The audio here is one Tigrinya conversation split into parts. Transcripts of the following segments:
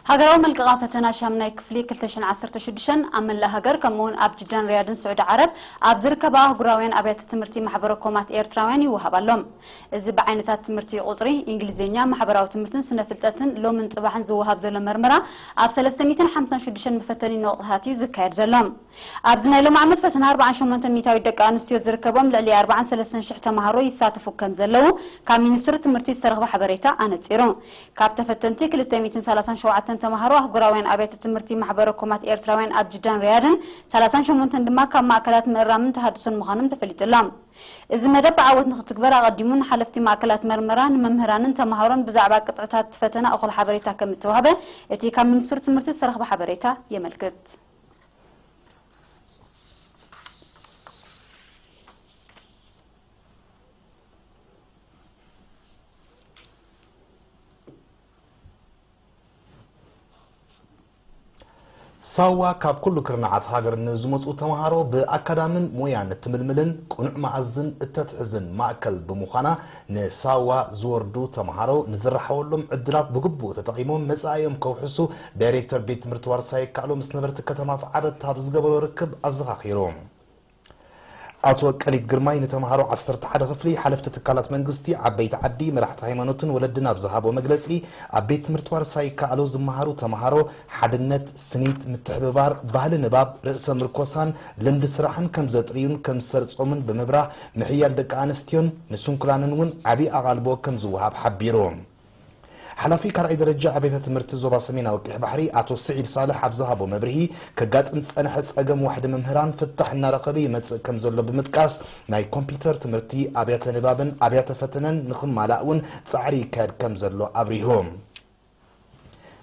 ሃገራዊ መልቀቓ ፈተና ሻምናይ ክፍሊ ክልተ ሽሕን ዓሰርተ ሽዱሽተን ኣብ መላእ ሃገር፣ ከምኡ'ውን ኣብ ጅዳን ሪያድን ስዑዲ ዓረብ ኣብ ዝርከባ ኣህጉራውያን ኣብያተ ትምህርቲ ማሕበረ ኮማት ኤርትራውያን ይወሃብ ኣሎ። እዚ ብዓይነታት ትምህርቲ ቁጽሪ፣ እንግሊዝኛ፣ ማሕበራዊ ትምህርትን ስነ ፍልጠትን ሎምን ጽባሕን ዝወሃብ ዘሎ መርመራ፣ ኣብ ሰለስተ ሚእትን ሓምሳን ሽዱሽተን መፈተኒ ነቑጣታት እዩ ዝካየድ ዘሎ። ኣብዚ ናይ ሎሚ ዓመት ፈተና ኣርባዓን ሸሞንተን ሚእታዊት ደቂ ኣንስትዮ ዝርከቦም ልዕሊ ኣርባዓን ሰለስተን ሽሕ ተማሃሮ ይሳተፉ ከም ዘለዉ ካብ ሚኒስትሪ ትምህርቲ ዝተረኽበ ሓበሬታ ኣነጺሩ። ካብ ተፈተንቲ ክልተ ሚእትን ሰላሳን ሸውዓተን ተማሃሮ ኣህጉራውያን ኣብያተ ትምህርቲ ማሕበረ ኮማት ኤርትራውያን ኣብ ጅዳን ሪያድን፣ ሰላሳን ሸሞንተን ድማ ካብ ማእከላት ምእራምን ተሃድሶን ምዃኖም ተፈሊጡ ኣሎ። እዚ መደብ ብዓወት ንኽትግበር ኣቐዲሙ ንሓለፍቲ ማእከላት መርመራ፣ ንመምህራንን ተማሃሮን ብዛዕባ ቅጥዕታት ፈተና እኹል ሓበሬታ ከም እተዋህበ እቲ ካብ ሚኒስትሪ ትምህርቲ ዝተረኽበ ሓበሬታ የመልክት። ሳዋ ካብ ኩሉ ክርናዓት ሃገር ንዝመጹ ተምሃሮ ብኣካዳምን ሞያን እትምልምልን ቅኑዕ መኣዝን እተትሕዝን ማእከል ብምዃና፣ ንሳዋ ዝወርዱ ተምሃሮ ንዝረሓወሎም ዕድላት ብግቡእ ተጠቒሞም መጻኢኦም ከውሕሱ ዳይሬክተር ቤት ትምህርቲ ዋርሳይ ይከኣሎ ምስ ነበርቲ ከተማ ኣፍዓበት ኣብ ዝገበሮ ርክብ ኣዘኻኺሩ። ኣቶ ቀሊት ግርማይ ንተምሃሮ ዓሰርተ ሓደ ክፍሊ፣ ሓለፍቲ ትካላት መንግስቲ፣ ዓበይቲ ዓዲ፣ መራሕቲ ሃይማኖትን ወለድን ኣብ ዝሃቦ መግለጺ፣ ኣብ ቤት ትምህርቲ ዋርሳይ ይከኣሎ ዝመሃሩ ተምሃሮ ሓድነት፣ ስኒት፣ ምትሕብባር፣ ባህሊ ንባብ፣ ርእሰ ምርኮሳን ልምዲ ስራሕን ከም ዘጥርዩን ከም ዝሰርጾምን ብምብራህ፣ ምሕያል ደቂ ኣንስትዮን ንስንኩላንን እውን ዓቢ ኣቓልቦ ከም ዝወሃብ ሓቢሩ። ሓላፊ ካልኣይ ደረጃ ኣብያተ ትምህርቲ ዞባ ሰሜናዊ ቀይሕ ባሕሪ ኣቶ ስዒድ ሳልሕ ኣብ ዝሃቦ መብርሂ፣ ከጋጥም ዝጸንሐ ጸገም ዋሕዲ መምህራን ፍታሕ እናረኸበ ይመጽእ ከም ዘሎ ብምጥቃስ፣ ናይ ኮምፒውተር ትምህርቲ፣ ኣብያተ ንባብን ኣብያተ ፈተነን ንኽማላእ እውን ጻዕሪ ይካየድ ከም ዘሎ ኣብሪሁ።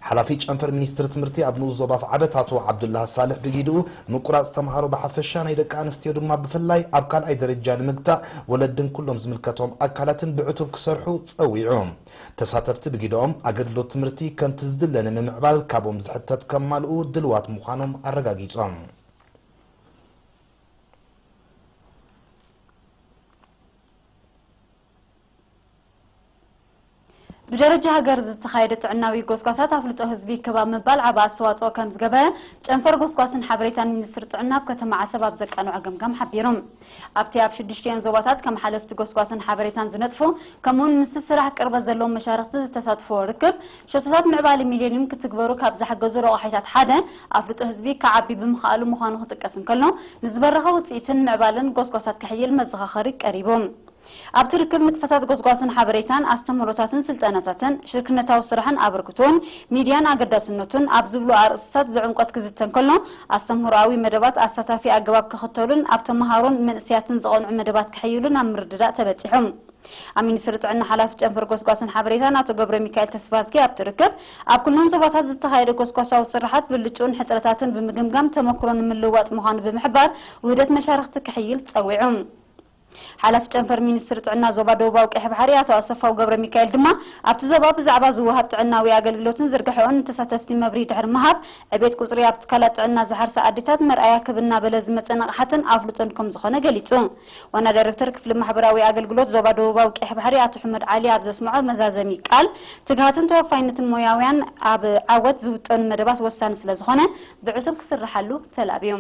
ሓላፊ ጨንፈር ሚኒስትሪ ትምህርቲ ኣብ ንኡስ ዞባ ኣፍዓበት ኣቶ ዓብዱላህ ሳልሕ ብጊድኡ፣ ምቁራጽ ተምሃሮ ብሓፈሻ ናይ ደቂ ኣንስትዮ ድማ ብፍላይ ኣብ ካልኣይ ደረጃ ንምግታእ ወለድን ኩሎም ዝምልከቶም ኣካላትን ብዕቱብ ክሰርሑ ጸዊዑ። ተሳተፍቲ ብጊደኦም ኣገልግሎት ትምህርቲ ከምቲ ዝድለ ንምምዕባል ካብኦም ዝሕተት ከማልኡ ድልዋት ምዃኖም ኣረጋጊጾም። ብደረጃ ሃገር ዝተኻየደ ጥዕናዊ ጎስጓሳት ኣፍልጦ ህዝቢ ክብ ኣብ ምባል ዓቢ ኣስተዋጽኦ ከም ዝገበረ ጨንፈር ጎስጓስን ሓበሬታን ሚኒስትሪ ጥዕና ኣብ ከተማ ዓሰብ ኣብ ዘቃንዖ ገምጋም ሓቢሩ። ኣብቲ ኣብ ሽዱሽቲኦን ዞባታት ከም ሓለፍቲ ጎስጓስን ሓበሬታን ዝነጥፉ፣ ከምኡውን ምስቲ ስራሕ ቅርበት ዘለዎም መሻርኽቲ ዝተሳትፍዎ ርክብ፣ ሸቶታት ምዕባለ ሚሌኒየም ክትግበሩ ካብ ዝሓገዙ ረቋሒታት ሓደ ኣፍልጦ ህዝቢ ክዓቢ ብምኽኣሉ ምዃኑ ክጥቀስ እንከሎ፣ ንዝበረኸ ውጽኢትን ምዕባለን ጎስጓሳት ክሕይል መዘኻኸሪ ቀሪቡ። ኣብቲ ርክብ ንጥፈታት ጎስጓስን ሓበሬታን፣ ኣስተምህሮታትን ስልጠናታትን፣ ሽርክነታዊ ስራሕን ኣበርክቶን፣ ሚድያን ኣገዳስነቱን ኣብ ዝብሉ ኣርእስታት ብዕምቆት ክዝተ እንከሎ፣ ኣስተምህሮኣዊ መደባት ኣሳታፊ ኣገባብ ክኽተሉን ኣብ ተመሃሮን መንእሰያትን ዝቐንዑ መደባት ክሕይሉን ኣብ ምርድዳእ ተበጺሑ። ኣብ ሚኒስትሪ ጥዕና ሓላፊ ጨንፈር ጎስጓስን ሓበሬታን ኣቶ ገብረ ሚካኤል ተስፋዝጊ ኣብቲ ርክብ፣ ኣብ ኩለን ዞባታት ዝተኻየደ ጎስጓሳዊ ስራሓት ብልጭኡን ሕጽረታቱን ብምግምጋም ተመክሮ ንምልውዋጥ ምዃኑ ብምሕባር፣ ውህደት መሻርኽቲ ክሕይል ጸዊዑ። ሓላፊ ጨንፈር ሚኒስትሪ ጥዕና ዞባ ደቡባዊ ቀይሕ ባሕሪ ኣቶ ኣሰፋው ገብረ ሚካኤል ድማ፣ ኣብቲ ዞባ ብዛዕባ ዝወሃብ ጥዕናዊ ኣገልግሎትን ዝርግሐኦን ንተሳተፍቲ መብርሂ ድሕሪ ምሃብ፣ ዕቤት ቁጽሪ ኣብ ትካላት ጥዕና ዝሓርሳ ኣዴታት መርኣያ ክብ እናበለ ዝመጸ ንቕሓትን ኣፍልጦን ከም ዝኾነ ገሊጹ። ዋና ዳይሬክተር ክፍሊ ማሕበራዊ ኣገልግሎት ዞባ ደቡባዊ ቀይሕ ባሕሪ ኣቶ ሕመድ ዓሊ ኣብ ዘስምዖ መዛዘሚ ቃል፣ ትግሃትን ተወፋይነትን ሞያውያን ኣብ ዓወት ዝውጠኑ መደባት ወሳኒ ስለ ዝኾነ፣ ብዕቱብ ክስርሓሉ ተላብዩ።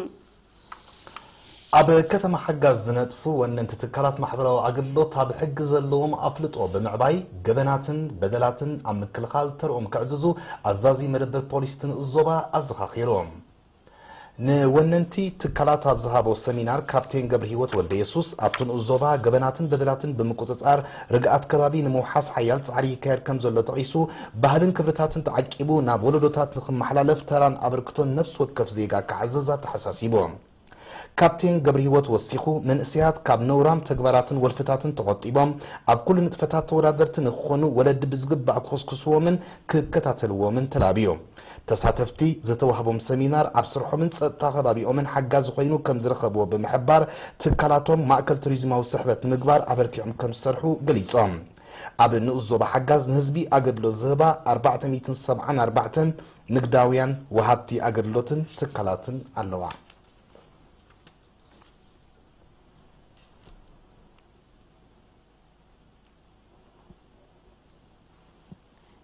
ኣብ ከተማ ሓጋዝ ዝነጥፉ ወነንቲ ትካላት ማሕበራዊ ኣገልግሎት ኣብ ሕጊ ዘለዎም ኣፍልጦ ብምዕባይ ገበናትን በደላትን ኣብ ምክልኻል ተርኦም ከዕዝዙ ኣዛዚ መደበር ፖሊስ እቲ ንኡስ ዞባ ኣዘኻኺሩ። ንወነንቲ ትካላት ኣብ ዝሃቦ ሰሚናር ካፕቴን ገብረሂወት ወልደየሱስ ኣብቲ ንኡስ ዞባ ገበናትን በደላትን ብምቁጽጻር ርግኣት ከባቢ ንምውሓስ ሓያል ጻዕሪ ይካየድ ከም ዘሎ ጠቒሱ፣ ባህልን ክብርታትን ተዓቂቡ ናብ ወለዶታት ንኽመሓላለፍ ተራን ኣበርክቶን ነፍሲ ወከፍ ዜጋ ክዓዝዝ ኣተሓሳሲቡ። ካፕቴን ገብረሂወት ወሲኹ፣ መንእሰያት ካብ ነውራም ተግባራትን ወልፍታትን ተቖጢቦም ኣብ ኩሉ ንጥፈታት ተወዳደርቲ ንክኾኑ ወለዲ ብዝግባእ ክኹስኩስዎምን ክከታተልዎምን ተላብዩ። ተሳተፍቲ ዝተዋህቦም ሰሚናር ኣብ ስርሖምን ጸጥታ ከባቢኦምን ሓጋዚ ኮይኑ ከም ዝረኸብዎ ብምሕባር፣ ትካላቶም ማእከል ቱሪዝማዊ ስሕበት ንምግባር ኣበርቲዖም ከም ዝሰርሑ ገሊጾም። ኣብ ንኡስ ዞባ ሓጋዝ ንህዝቢ ኣገልግሎት ዝህባ ኣርባዕተ ሚእትን ሰብዓን ኣርባዕተን ንግዳውያን ወሃብቲ ኣገልግሎትን ትካላትን ኣለዋ።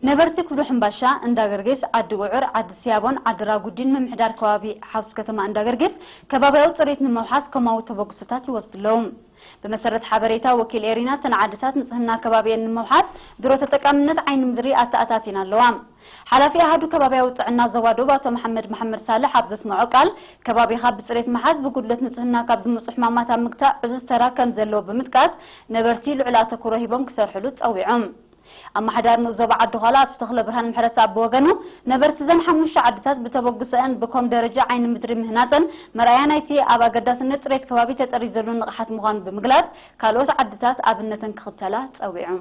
ነበርቲ ኩሉ ሕምባሻ፣ እንዳገርጌስ፣ ዓዲ ጉዕር፣ ዓዲ ስያቦን ዓዲ ራጉዲን ምምሕዳር ከባቢ ሓውስ ከተማ እንዳገርጌስ ከባቢያዊ ፅሬት ንምውሓስ ከማዊ ተበግሶታት ይወስዱ ኣለዉ። ብመሰረት ሓበሬታ ወኪል ኤሪና፣ እተን ዓድታት ንፅህና ከባቢየን ንምውሓስ ድሮ ተጠቃምነት ዓይኒ ምድሪ ኣተኣታቲና ኣለዋ። ሓላፊ ኣሃዱ ከባቢያዊ ጥዕና ዞባ ደቡብ ኣቶ መሓመድ መሓመድ ሳልሕ ኣብ ዘስምዖ ቃል፣ ከባቢኻ ብፅሬት ምሓዝ ብጉድለት ንፅህና ካብ ዝመፁ ሕማማት ኣብ ምግታእ ዕዙዝ ተራ ከም ዘለዎ ብምጥቃስ፣ ነበርቲ ልዑል ኣተኩሮ ሂቦም ክሰርሕሉ ፀዊዖም። ኣመሓዳሪ ንኡስ ዞባ ዓዲ ዃላ ኣቶ ተኽለ ብርሃን ምሕረት ኣብ ብወገኑ፣ ነበርቲ ዘን ሓሙሽተ ዓድታት ብተበግሶአን ብኮም ደረጃ ዓይኒ ምድሪ ምህናፀን መርኣያ ናይቲ ኣብ ኣገዳስነት ፅሬት ከባቢ ተጠሪ ዘሎ ንቕሓት ምዃኑ ብምግላፅ፣ ካልኦት ዓድታት ኣብነተን ክኽተላ ፀዊዖም።